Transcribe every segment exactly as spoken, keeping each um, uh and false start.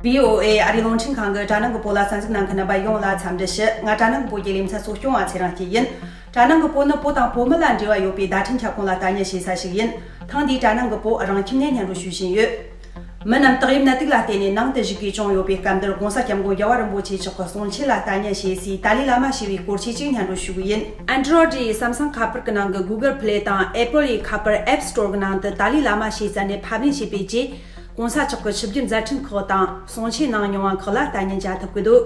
བྷི་ཨོ་ཨེ་ཨ་རིའི་རླུང་འཕྲིན་ཁང་གི་དྲ་ནང་གི་བོད་ལ་གསན་གཟིགས་གནང་མཁན་རྣམ་པ་ཡོངས་ལ་འཚམས་འདྲི་ཞུ། ང་དྲ་ནང་གི་བོད་ཀྱི་ལེ་ཚན་གཙོ་སྐྱོང་བ་ཚེ་རིང་སྐྱིད་ཡིན། དྲ་ནང་གི་བོད་ནི་བོད་དང་བོད་མི་ལ་འབྲེལ་བ་ཡོད་པའི་བརྡ་འཕྲིན་ཁྱབ་ཁོངས་ལ་ལྟ་ཉན་བྱེད་ས་ཞིག་ཡིན། ཐེངས་འདིའི་དྲ་ནང་གི་བོད་རང་ཁྱིམ་ནས་སྙན་སྒྲོན་ཞུ་བཞིན་ཡོད། མི་རྣམས་དག་ཡིག་ནད་དུག་ལ་བརྟེན་ནས་ནང་དུ་བཞུགས་དགོས་བྱུང་ཡོད་པའི་སྐབས་འདིར་༸གོང་ས་༸སྐྱབས་མགོན་རྒྱལ་བ་རིན་པོ་ཆེ་མཆོག་གི་གསུང་ཆོས་ལ་ལྟ་ཉན་བྱེད་སའི་ཏཱ་ལའི་བླ་མ་ཞེས་པའི་སྐོར་ཆེད་ཅིག་སྙན་སྒྲོན་ཞུ་གི་ཡིན། Android ཡི་Samsung ཁ་པར་གྱི་ནང་གི་Google Play དང་Apple ཡི་ཁ་པར་App Store གྱི་ནང་དུ་ཏཱ་ལའི་བླ་མ་ཞེས་བཙལ་ནས་ཕབ་ལེན་བྱས་པའི་རྗེས། ༸གོང་ས་མཆོག་གི་ཆིབས་བསྒྱུར་མཛད་འཕྲིན་ཁག་དང་གསུང་ཆོས་གནང་མྱོང་བ་ཁག་ལ་ལྟ་ཉན་བྱ་ཐུབ་ཀྱི་འདུག་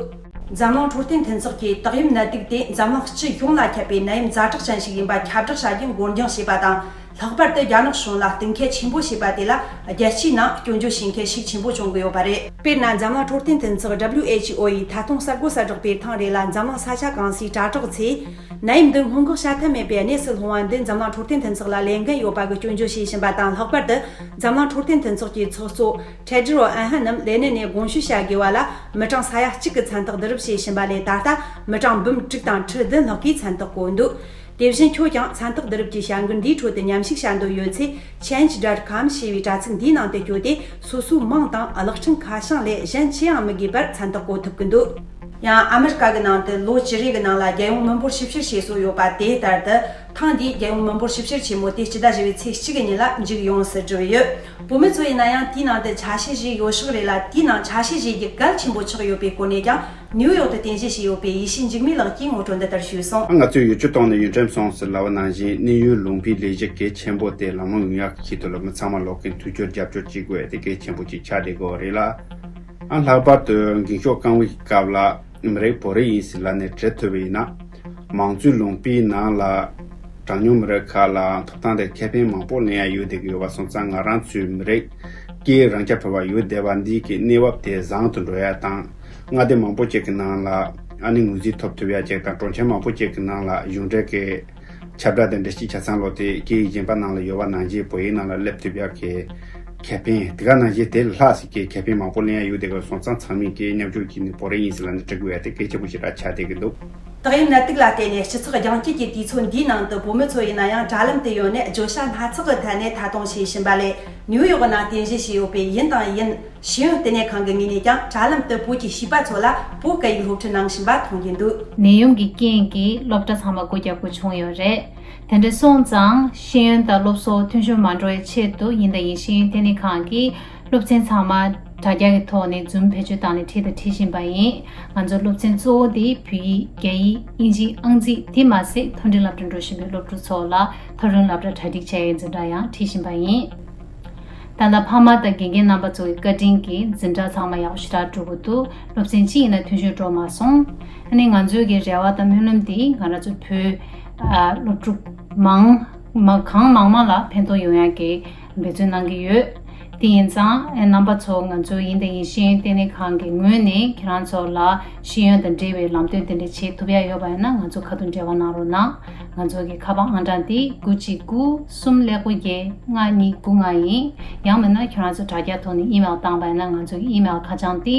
འཛམ་གླིང་འཕྲོད་བསྟེན་མཐུན་ཚོགས་ཀྱིས་ཏོག་དབྱིབས་ནད་དུག་དེ་འཛམ་གླིང་སྤྱི་ཡོངས་ལ་ཁྱབ་པའི་ནད་ཡམས་ཛ་དྲག་ཅན་ཞིག་ཡིན་པ་ཁྱབ་བསྒྲགས་བྱ་རྒྱུ་འགོར་འགྱངས་བྱས་པ་དང་། ལྷག་པར་དུ་རྒྱ་ནག་གཞུང་ལ་གཏན་འཁེལ་ཆེན་པོ་བྱས་པ་དེ་ལ་རྒྱལ་སྤྱིའི་ནང་སྐྱོན་བརྗོད་བྱེད་མཁན་ཤུགས་ཆེན་པོ་བྱུང་གི་ཡོད་པ་རེད། དཔེར་ན། འཛམ་གླིང་འཕྲོད་བསྟེན་མཐུན་ཚོགས་WHO ཡིས་ད་དུང་གསར་འགོད་གསལ་བསྒྲགས་པའི་ཐེངས་རེ་ལ་འཛམ་གླིང་ས་ཆ་གང་སའི་དྲ་གྲོགས་ཚོས། ནད་ཡམས་འདི་སྔོན་འགོག་བྱ་ཐབས་མེད་པའི་གནས་སུ་ལྷུང་བ་འདི་འཛམ་གླིང་འཕྲོད་བསྟེན་མཐུན་ཚོགས་ལ་ལས་འགན་ཡོད་པ་གི་སྐྱོན་བརྗོད་བྱེད་བཞིན་པ་དང་། ལྷག་པར་དུ་འཛམ་གླིང་འཕྲོད་བསྟེན་མཐུན་ཚོགས་ཀྱི་ཚོགས་གཙོ་ཊེ་ཌི་རོ་ཨན་ཧ་ནམ་ལས་གནས་ནས་དགོངས་ཞུ་བྱ་དགོས་པ་ལ་མི་གྲངས་ས་ཡ་གཅིག་གི་མཚན་རྟགས་བསྡུ་རུབ་བྱེད་བཞིན་པ་ལས། ད་ལྟ་མི་གྲངས་འབུམ་དྲུག་དང་ཁྲི་བདུན་ལྷག་གིས་མཚན་རྟགས་བཀོད་འདུག་དེ་བཞིན་ཁྱོད་ཀྱང་མཚན་རྟགས་བསྡུ་རུབ་ཀྱི་བྱ་འགུལ་འདིའི་ཁྲོད་དུ་མཉམ་ཞུགས་བྱ་འདོད་ཡོད་ཚེ། Change dot com ཞེས་པའི་དྲ་ཚིགས་འདིའི་ནང་དུ་བསྐྱོད་དེ། སོ་སོའི་མིང་དང་གློག་འཕྲིན་ཁ་བྱང་ལས་གཞན་ཅི་ཡང་མི་དགོས་པར་མཚན་རྟགས་བཀོད་ཐུབ་ཀྱི་འདུག་ཡང་ཨ་མི་རི་ཀ་གི་ནང་དུ་ལོ་བཅུ་རེ་གི་ནང་ལ་རྒྱལ་ཡོངས་མི་འབོར་ཞིབ་བཤེར་བྱེད་སྲོལ་ཡོད་པ་དེ་ལྟར་དུ། ཐེངས་འདིའི་རྒྱལ་ཡོངས་མི་འབོར་ཞིབ་བཤེར་ཆེན་མོ་དེ་སྤྱི་ཟླ་བཞི་པའི་ཚེས་གཅིག་གི་ཉིན་ལ་མཇུག་ཡོངས་སུ་གྲུབ་ཡོད། བོད་མི་ཚོ་ཡིན་ན་ཡང་དེའི་ནང་དུ་ཆ་ཤས་ཤིག་ཡོད་ཤག་རེད་ལ། དེའི་ནང་ཆ་ཤས་བཞེས་རྒྱུ་གལ་ཆེན་པོ་ཆགས་ཡོད་པའི་སྐོར་ནས་ཀྱང་ནིའུ་ཡོག་ཏུ་རྟེན་གཞི་བྱས་ཡོད་པའི་ཡེ་ཤེས་འཇིགས་མེད་ལགས་ཀྱིས་ངོ་སྤྲོད་འདི་ལྟར་ཞུས་སོང་། ང་ཚོས་ཡུལ་གྱི་སྟེང་ནས་ཡུལ་ཁྲིམས་སྲུང་སུ་ལབ་པ་ནང་བཞིན། གནས་ཡུལ་ལུང་པའི་ལས་གཞི་གལ་ཆེན་པོ་དེ་ལམ་ལྷོང་ཡོང་ཡག་གི་ཆེད་དུ་ལ། མི་ཚང་མ་ལོག་གིན་མཐུན་སྦྱོར་རྒྱབ་སྐྱོར་བྱེད་དགོས་དེ་གལ་ཆེན་པོ་ཅིག་ཆགས་བསྡད་ཀྱི་ཡོད་རེད་ལ། ཨ། ལྷག་པར་དུ་འགེངས་ཤོག་བཀང་བའི་སྐབས་ལ་མི་རིགས་བོད་རིགས་ཡིན་ཟེར་ལབ་ནས་བྲིས་ཐུབ་པ་ཡིན་ན། མང་གཙོའི་ལུང་པའི་ནང་ལ་གྲངས་ཉུང་མི་རིགས་ཁག་ལ་ཐོབ་ཐང་དང་ཁེ་ཕན་མང་པོ་ལེན་ཡ་ཡོད་བསྡད་ཀྱི་ཡོད་པ་སོང་ཙང་། ང་རང་ཚོའི་མི་རིགས་ཀྱི་རང་རྐྱ་འཕེར་བ་ཡོད་བསྡད་པ་འདི་གི་གནས་བབ་དེ་བཟང་དུ་འགྲོ་ཡ་དང་། མངའ་སྡེ་མང་པོ་ཅིག་གི་ནང་ལ་ཨ་ནི་ངོས་འཛིན་ཐོབ་ཐུབ་ཡ་ཅིག་དང་། གྲོང་ཁྱེར་མང་པོ་ཅིག་གི་ནང་ལ་གཞུང་འབྲེལ་གྱི་ཁྱབ་བསྒྲགས་དང་འབྲེལ་གྱི་ཆ་ཚང་ལོ་དེ་སྐད་ཡིག་གཞན་པ་ནང་ལ་ཡོད་པ་ནང་བཞིན་བོད་ཡིག་ནང་ལ་སླེབས་ཐུབ་ཡག་གི་ཁེ་ཕན། དེ་ག་ནང་བཞིན་དེ་ལ་ལྷག་ཟིག་གི་ཁེ་ཕན་མང་པོ་ལེན་ཡ་ཡོད་དེ་ག་སོང་ཙང་། ཚང་མས་ཀྱི་མཉམ་ཞུགས་ཀྱིས་ནི་བོད་རིགས་ཡིན་ཟེར་ལབ་ནས་འབྲི་དགོས་ཡ་དེ་གལ་ཆེན་པོ་ཞེ་དྲག་ཆགས་བསྡད་ཀྱི་འདུག་ཏོག་དབྱིབས་ནད་དུག་ལ་བརྟེན་ནས་སྤྱི་ཚོགས་རྒྱང་སྐྱེད་ཀྱི་དུས་ཚོད་འདིའི་ནང་དུ་བོད་མི་ཚོ་ཡིན་ན་ཡང་དྲ་ལམ་དུ་ཡོད་ནས་བརྗོད་བྱ་སྣ་ཚོགས་ཀྱི་ཐད་ནས་ཐད་གཏོང་བྱེད་བཞིན་པ་ལས། ནིའུ་ཡོག་ནང་རྟེན་གཞི་བྱས་ཡོད་པའི་ཡིན་དང་ཡིན། ཤེས་ཡོན་ལྟེ་གནས་ཁང་གི་ངོས་ནས་ཀྱང་དྲ་ལམ་དུ་བོད་ཀྱི་བྱིས་པ་ཚོ་ལ་བོད་སྐད་ཡིག་སློབ་ཁྲིད་གནང་བཞིན་པ་མཐོང་རྒྱུ་འདུག་ནད་ཡམས་ཀྱི་རྐྱེན་གྱིས་སློབ་གྲྭ་ཚང་མ་སྒོ་རྒྱག་དགོས་བྱུང་ཡོད་རེད། དེ་འདྲ་སོང་ཙང་ཤེས་ཡོན་དང་སློབ་གསོ་མཐུན་སྦྱོར་མ་འགྲོ་བའི་ཆེད་དུ། ཡིན་དང་ཡིན་ཤེས་ཡོན་ལྟེ་གནས་ཁང་གིས་སློབ་ཚན་ཚང་མ་དྲ་རྒྱ་གི་ཐོག་ནས་Zoom བེད་སྤྱོད་བཏང་ནས་ཁྲིད་དང་ཁྲིད་བཞིན་པ་ཡིན། ང་ཚོའི་སློབ་ཚན་གཙོ་བོ་དེ་བོད་ཡིག་རྒྱ་ཡིག་དབྱིན་ཇི་ཨང་རྩིས་དེ་མ་ཟད་མཐོ་འབྲིང་སློབ་གྲྭ་འགྲོ་བཞིན་པའི་སློབ་ཕྲུག་ཚོ་ལ་མཐོ་རིམ་སློབ་གྲྭ་གྲ་སྒྲིག་བྱ་ཡའི་འཛིན་གྲྭ་ཡང་ཁྲིད་བཞིན་པ་ཡིན། ད་ལྟ་ཕ་མ་དང་དགེ་རྒན་རྣམ་པ་ཚོ་གི་བཀའ་དྲིན་གྱིས་འཛིན་གྲྭ་ཚང་མ་ཡག་པོ་ཞེ་དྲག་འགྲོ་གི་འདུག་སློབ་ཚན་གཅིག་ཡིན་ན་མཐུན་སྦྱོར་འགྲོ་མ་སོང་། ཨ་ནི་ང་ཚོའི་གི་རེ་བ་དང་སྨོན་ལམ་དེ་ང་རང་ཚོ་བོད་ཨ་སློབ་ཕྲུག་མང་མ་གང་མང་མང་ལ་ཕན་ཐོགས་ཡོང་ཡག་གི་འབད་བརྩོན་གནང་གི་ཡོད། དེ་ཡིན་ཙང་ཨེ་རྣམ་པ་ཚོ་ང་ཚོ་ཡིན་དང་ཡིན་ཤེས་ཡོན་ལྟེ་གནས་ཁང་གི་ངོས་ནས་ཁྱེད་རང་ཚོ་ལ་ཤེས་ཡོན་དང་འབྲེལ་བའི་ལམ་སྟོན་དེ་འདྲ་བྱེད་ཐུབ་ཡ་ཡོད་པ་ཡིན་ན་ང་ཚོ་ཁ་ཐུག་འབྲེལ་བ་གནང་རོགས་གནང་། ང་ཚོ་གི་ཁ་པར་ཨང་གྲངས་དེ་དགུ་གཅིག་དགུ་གསུམ་ཀླད་ཀོར་བརྒྱད་ལྔ་གཉིས་དགུ་ལྔ་ཡིན། ཡང་མིན་ན་ཁྱེད་རང་ཚོ་དྲ་རྒྱ་ཐོག་ནས་ཨི་མེལ་བཏང་པ་ཡིན་ན་ང་ཚོ་གི་ཨི་མེལ་ཁ་བྱང་དེ་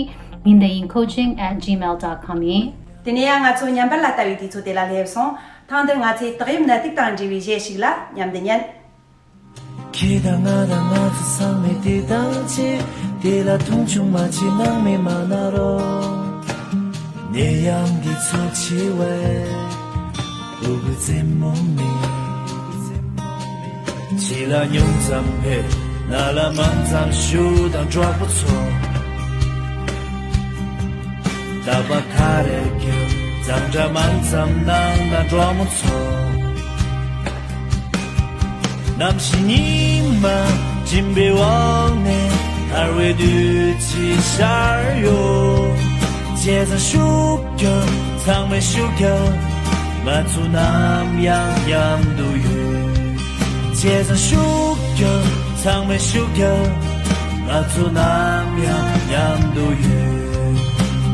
ཡིན་དང་ཡིན་coaching at gmail dot com ཡིན། དེ་ནས་ཡང་ང་ཚོ་ཉམས་པར་ལ་ལྟ་བའི་དུས་ཚོད་དེ་ལ་སླེབས་སོང་། ཐེངས་འདིར་ང་ཚོས་ཏོག་དབྱིབས་ནད་དུག་དང་འབྲེལ་བའི་གཞས་ཤིག་ལ་མཉམ་དུ་ཉན། ཁྱེད་དང་ང་དང་ང་ཚོ་ཚང་མས་དེ་དང་གཅིག་དེ་ལ་མཐོང་ཆུང་མ་བྱེད་སྣང་མེད་མ་གནང་རོགས། ནད་ཡམས་འདི་ཚོ་འཆི་བའི་འུ་གུ་རྩེད་མོ་མེད། ཕྱི་ལ་ཉུང་ཙམ་ཕེབས། ནང་ལ་མང་ཙམ་བཞུགས་དང་གྲོགས་པོ་ཚོ། རྟག་པར་ཁ་རེ་བརྒྱབ། གཙང་སྦྲ་མང་ཙམ་གནང་དང་གྲོགས་མོ་ཚོ། གནམ་གཤིས་ཉི་མ་སྦྱིན་པའི་འོག་ནས་ཐར་བའི་དུས་ཚིགས་ཤར་ཡོད། བྱས་ཙང་ཤུགས་རྒྱབ། ཚང་མས་ཤུགས་རྒྱབ། ང་ཚོ་ནམ་ཡང་མཉམ་དུ་ཡོད། བྱས་ཙང་ཤུགས་རྒྱབ། ཚང་མས་ཤུགས་རྒྱབ། ང་ཚོ་ནམ་ཡང་མཉམ་དུ་ཡོད།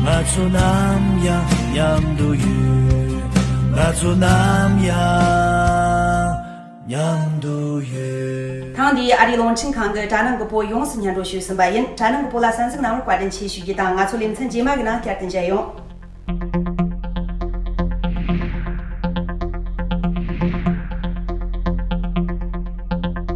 ང་ཚོ་ནམ་ཡང་མཉམ་དུ་ཡོད། ང་ཚོ་ནམ་ཡང་མཉམ་དུ་ཡོད། ཐེངས་འདིའི་ཨ་རིའི་རླུང་འཕྲིན་ཁང་གི་དྲ་ནང་གི་བོད་ཡོངས་སུ་སྙན་སྒྲོན་ཞུས་ཟིན་པ་ཡིན། དྲ་ནང་གི་བོད་ལ་གསན་གཟིགས་གནང་བར་བཀའ་དྲིན་ཆེ་ཞུ་རྒྱུ་དང་། ང་ཚོ་ལེ་ཚན་རྗེས་མ་གི་ནང་བསྐྱར་དུ་མཇལ་ཡོང་།